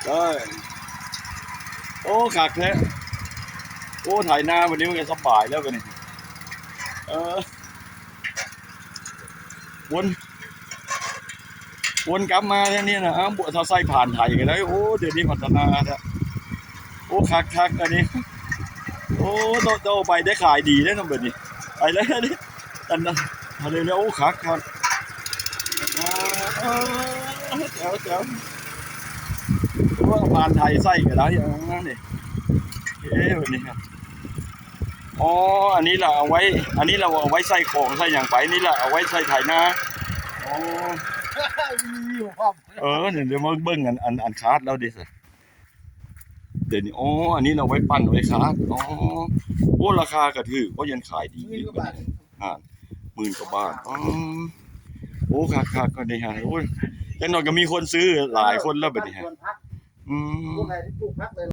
ເອີ ໂອ້ ຄັກແທ້ ໂອ້ ໄຖນາບັດນີ້ມັນກໍສະບາຍແລ້ວບັດນີ້ ເອີ ວົນ ວົນກັບມາທາງນີ້ນະ ອ້າວ ບໍ່ ຖ້າໃຊ້ຜ່ານໄຖກໍໄດ້ ໂອ້ ດຽວນີ້ພັດທະນາແທ້ ໂອ້ ຄັກໆ ອັນນີ້ ໂອ້ ຕໍ່ ຕໍ່ໄປໄດ້ຂາຍດີເດ້ເນາະບັດນີ້ ໄປແລ້ວ ອັນນັ້ນ ມາເລັວໆ ໂອ້ ຄັກໆ ເອີ ແຈ໋ວໆ ໂອ້ ຜ່ານໄຖໃສ່ກໍໄດ້ ອັນນີ້ ເອີ ບັດນີ້ ອໍ ອັນນີ້ລະເອົາໄວ້ ອັນນີ້ລະເອົາໄວ້ໃສ່ຂອງໃສ່ຫຍັງໄປ ນີ້ລະເອົາໄວ້ໃສ່ໄຖນາ ອໍ ມີຢູ່ພ້ອມ ເອີ ດຽວມາເບິ່ງອັນ ອັນ ອັນຄາດລາວເດ້ ດຽວນີ້ ອໍ ອັນນີ້ລະໄວ້ປັ່ນໄວ້ຄາດ ອໍ ໂອ້ ລາຄາກໍຖືກ ໂອ້ ຍັງຂາຍດີ ໝື່ນກວ່າບາດ ອ່າ ໝື່ນກວ່າບາດ ອໍ ໂອ້ ຄັກໆ ອັນນີ້ຮະ ໂອ້ຍ ຢ່າງໜ້ອຍກໍມີຄົນຊື້ຫຼາຍຄົນແລ້ວບັດນີ້ຮະ ອືມ ຜູ້ໃດທີ່ປູກຜັກໄດ້